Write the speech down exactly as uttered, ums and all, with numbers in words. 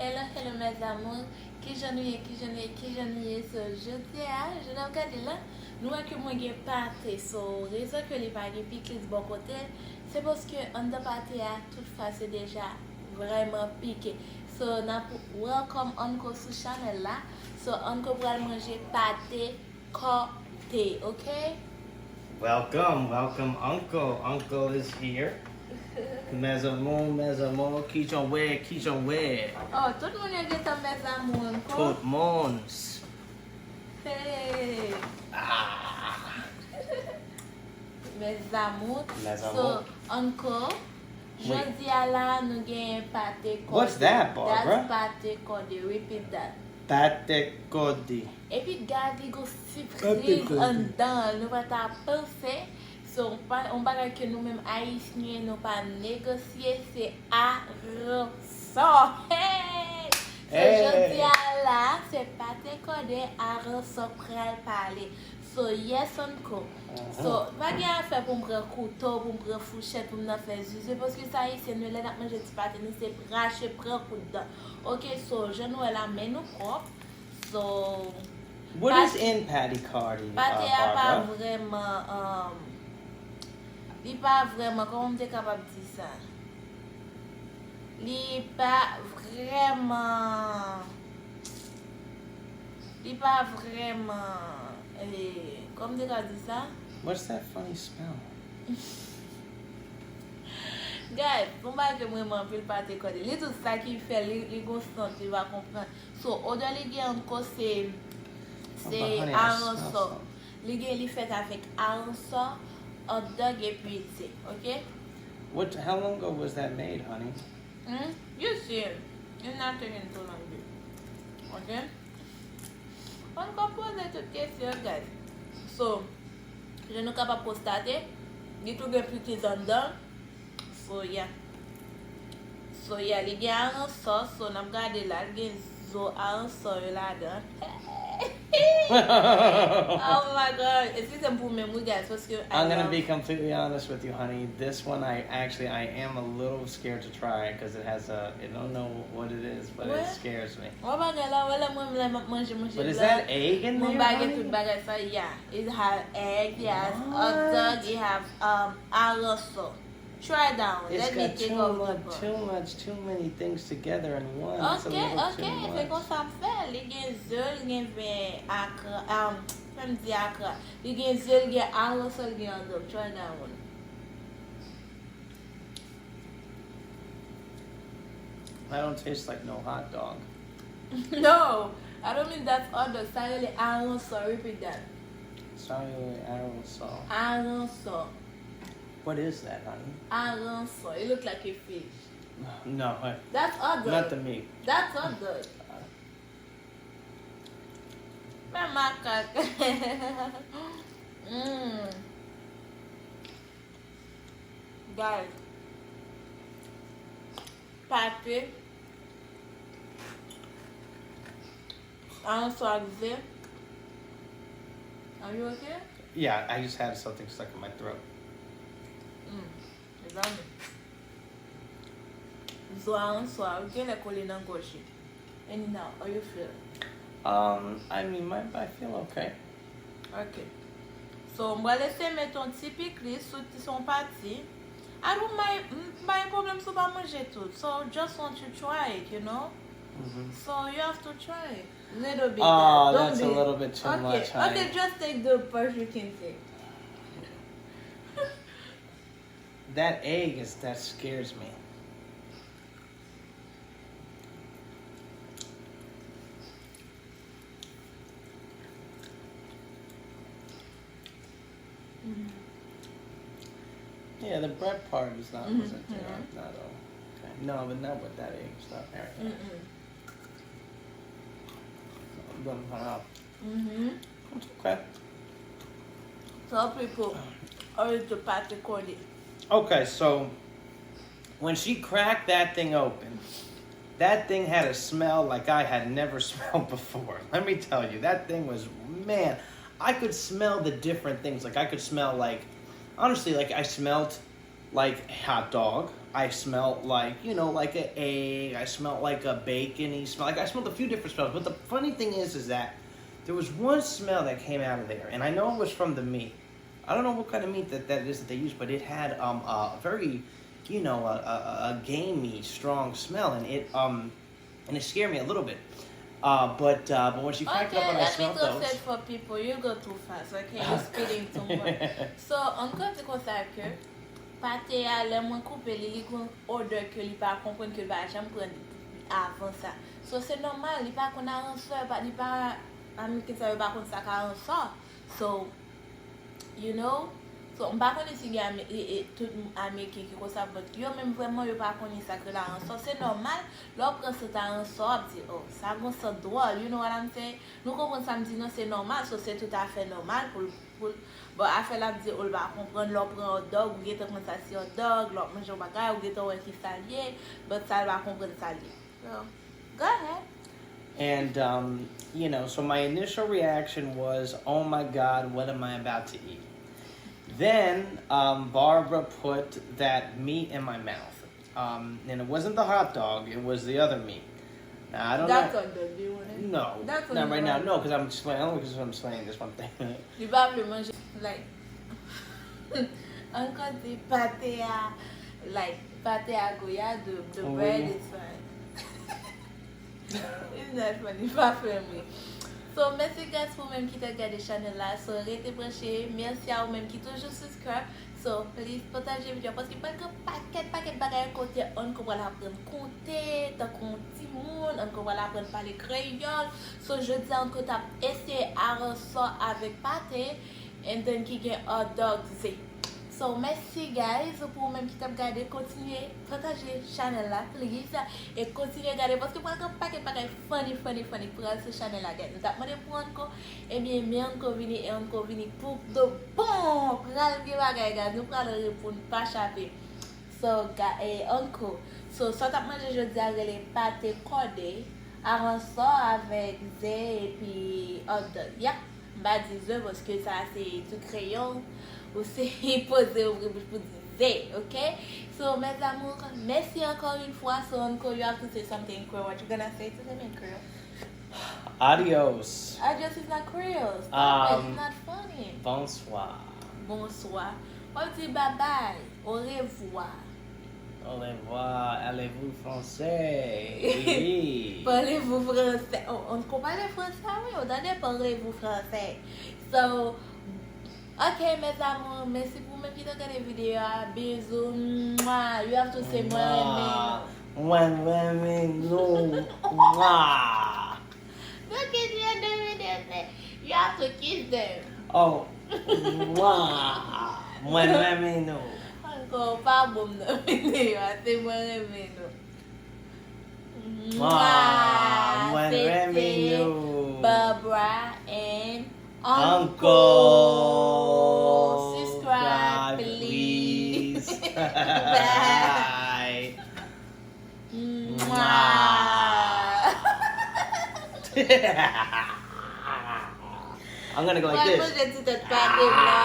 Hello, hello mes amours. Kijan nou ye, kijan nou ye, kijan nou ye? So, jodi a, jan n ap gade la, nou wè ke mwen gen pate. So, rezon ke li pa gen pikliz bò kote l, se paske anndan pate a, tout fwa se deja vrèman pike. So, n ap welcome Uncle sou chanèl la. So, Uncle pral manje pate kote, ok? Welcome, welcome, Uncle. Uncle is here. Mes amours, mes amours, kijan w ye, kijan w ye? Oh, tout moun yo gentan mes amours ankò. Tout moun. Hey, Ah, mes amours. Mes So, amours. Uncle, Oui. Jodi a la, nou gen pate kode. What's that, Barbara? That's pate kode. Repeat that. Pate kode. Epi gade, li gon sipriz Pate kode. Anndan l. Nou pa ta panse. So, yon pa- yon bagay ke nou menm Ayisyen, nou pa negosye, se aransò. Hey! So, Hey! Jodi a la, se pate kode, aransò pral pale. So, yes, Uncle. So, pa gen afè pou m pran kouto, pou m pran fouchèt, pou m nan fè zuzu, paske sa Ayisyen nou, lè n ap manje ti pate, nou se rache pran kout dan. Ok, so, jan nou wè la, men nou pwòp. So, What is pate- in pate kode, Pate uh, a pa Barbara? Vrèman, um, li pa vrèman, kòman m te kapab di sa? Li pa vrèman, li pa vrèman, eh, kòman m te ka di sa? What's that funny smell? Guys, pou m pa ke m renmen anpil pate kode. Li tout sa ki fè li, li gon sant, li pa konprann. So, odè li gen ankò se, se But honey, I smell aransò. something. Li gen, li fèt avèk aransò, hot dog epi ze, ok? What? How long ago was that made, honey? Hmm? You see, it's not taking too long, babe. Ok? Ann konn poze tout kesyon, guys. So, jan nou kapab konstate, li tou gen pikiz anndan. So, yeah. So, yeah, li gen aransò. So, n ap gade la, li gen zo aransò yo ladan. Oh my God. Eskize m pou menm, wi, guys, paske I I'm gonna love be completely honest with you, honey. This one, I actually, I am a little scared to try because it has a, I don't know what it is, but What? It scares me. Wè bagay la, wè lè mwen menm lè m ap manje, manje But is blan. That egg in Mwen there, bagay honey? Tout bagay sa, yeah. It has egg, it has hot What? Dog, it has, um, aransò. Try that one. It's Let me got take too off the much, bun. Too much, too many things together in one. It's a Ok, little ok, too se much. Konsa m fè. Li gen ze, li gen ven akra, um, fè m di akra. Li gen ze, li gen aransò, li gen hot dog. Try that one. I don't taste like no hot dog. No, I don't mean that's hot dog. Sa rele aransò. Repeat that. Sorry, I don't saw. Aransò. What is that, honey? Aransò. It look like a fish. No, I- That's hot dog. Not the meat. That's hot dog. Men makak. Mm. Guys. Pate. Aransò ak ze. Are you okay? Yeah, I just had something stuck in my throat. Mm. Mezanmi. Zo aransò a, ou genlè kole nan gòj li. Anyhow, how you feel? Um, I mean, my, I feel okay. Ok. So, m pral eseye met yon ti pikliz sou ti, sou yon pati. I don't mind, m pa gen pwoblèm si w pa manje tout. So, just want you try it, you know? Mm-hmm. So, you have to try it. Little bit. Oh, Don't that's a be- little bit too okay, much, honey. Okay, just take the part you can take. That egg is, that scares me. Mm. Yeah, the bread part is not, Mhm, wasn't there. mhm. Not all. Okay. No, but not with that egg stuff. All right. Mm-mm. I'm done hung up. Mm-hmm. It's okay. So people always do party kole. Okay, so when she cracked that thing open, that thing had a smell like I had never smelled before. Let me tell you, that thing was, man, I could smell the different things. Like, I could smell, like, honestly, like, I smelled like hot dog. I smelled like, you know, like an egg. I smelled like a bacon-y smell. Like, I smelled a few different smells. But the funny thing is, is that there was one smell that came out of there, and I know it was from the meat. I don't know what kind of meat that that is that they use, but it had um a very, you know, a, a, a gamey, strong smell, and it um and it scared me a little bit. Uh, but uh, but when she cracked Okay, it up and I let me smelled go those, set for people. You go too fast, okay? You're speeding too much. So, an nou ka di konsa ke pate a, lè mwen koupe li, li gon odè ke li pa konprann, ke li pa janm pran avan sa. So, se nòmal, li pa konn aransò, li pa, li pa, Ameriken sa yo pa konn sa k aransò. So, you know, so, m pa konnen si gen Ame- e- e- tout Ameriken ki konsa, but yo menm vrèman yo pa konnen sa k rele aransò. Se nòmal, lè w pran sant aransò, w ap di, oh, sa gon sant dwòl, you know what I'm saying? Nou konprann sa m di non, se nòmal, so se toutafè nòmal pou l, pou l, bon, afè l ap di, oh, l pa konprann, lè w pran hot dog, ou gentan konn sa se hot dog, lè w ap manje yon bagay, ou gentan wè ki sa l ye, but sa l pa konprann sa l ye. So, go ahead. And um, you know, so my initial reaction was, "Oh my God, what am I about to eat?" Then um, Barbara put that meat in my mouth, um, and it wasn't the hot dog; it was the other meat. Now I don't That's know. Hot dog, do you want it? No, That's not what right you now. want. No, because I'm explaining. Only because I'm explaining this one thing. Li pa vle manje, like, an kote pate a, like, pate a goya, the, the Oui. Bread is fine. It's not funny, pa fè m ri. So, mèsi guys pou menm ki te gade channel la. So, rete branche. Mèsi a ou menm ki toujou subscribe. So, please pataje videyo paske pral gen pakèt, pakèt bagay kote Anko pral aprann konte, tankou yon timoun, Anko pral aprann pale kreyòl. So, jodi a Anko t ap eseye aransò avèk pate, and then ki gen hot dog ze. So, mèsi guys pou ou menm ki t ap gade, kontinye pataje channel la, please, e kontinye gade paske pral gen pakèt bagay funny, funny, funny pral sou channel la, guys. Nou t ap mande pou Anko, ebyen, men Anko vini, e Anko vini pou de bon, pral gen bagay, guys, nou pral ri pou n pa chape. So, ga- eh, Anko, so, sa w t ap manje jodi a rele pate kòde, aransò avèk ze epi hot dog, ya. M pa di ze paske sa se tout kreyòl. Ou se poze, ouvri bouch pou di ze, ok? So, mes amours, merci encore une fois. So, Anko, you have to say something in Creole. What you gonna say to them in Creole? Adios. Adios is not Creole. Stop it. Um, It's not funny. Bonsoir. Bonsoir. W ap di bye bye. Au revoir. Au revoir. Allez-vous français? Oui. Parlez-vous français? On, on pale fransè, wi. Ou tande, parlez-vous français? So, ok, mes amours, mèsi pou menm ki te gade videyo a. Bizou. Mwah. You have to say mwen renmen nou. Mwen renmen nou. Mwah. Look at the other video, say, you have to kiss them. Oh. Mwah. Mwen renmen nou. Anko, pa bon m nan videyo a, se mwen renmen nou. Mwah. Mwen renmen nou. Barbara and Uncle. Uncle. Subscribe, God, please. Please. Bye. Bye. Mwah. I'm gonna go like Mwen this. Manje ti tèt pate m la.